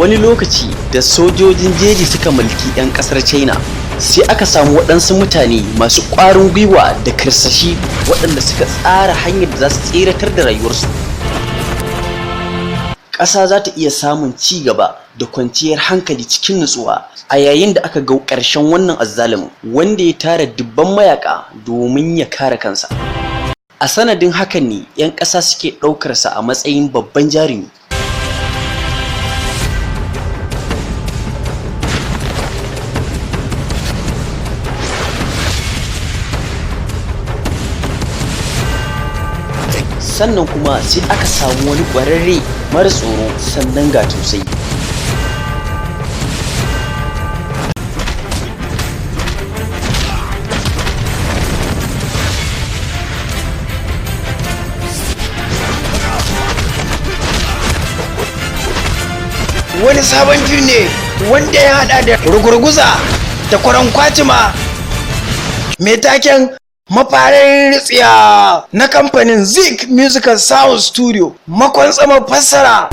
Wani lokaci da sojojin jeji suka mulki 'yan ƙasar China, sai aka samu waɗansu mutane masu ƙwarin gwiwa da karsashi waɗanda suka tsara hanyar da za su tseratar da rayuwarsu. Ƙasa za ta iya samun ci gaba da kwanciyar hankali cikin nutsuwa a yayin da aka ga ƙarshen wannan azzalumin wanda ya tara dubban mayaƙa domin ya kare kansa. A sanadin hakan ne 'yan ƙasa suke ɗaukarsa a matsayin babban jarumi. Sannan kuma sai aka samu wani ƙwararre mara tsoro, sannan ga tausayi. Wani sabon fim ne wanda ya hada da rugurguza da kwarankwacima, mai taken Mafarin Tsiya, na kamfanin Zik Musical Sound Studio, makon fassara.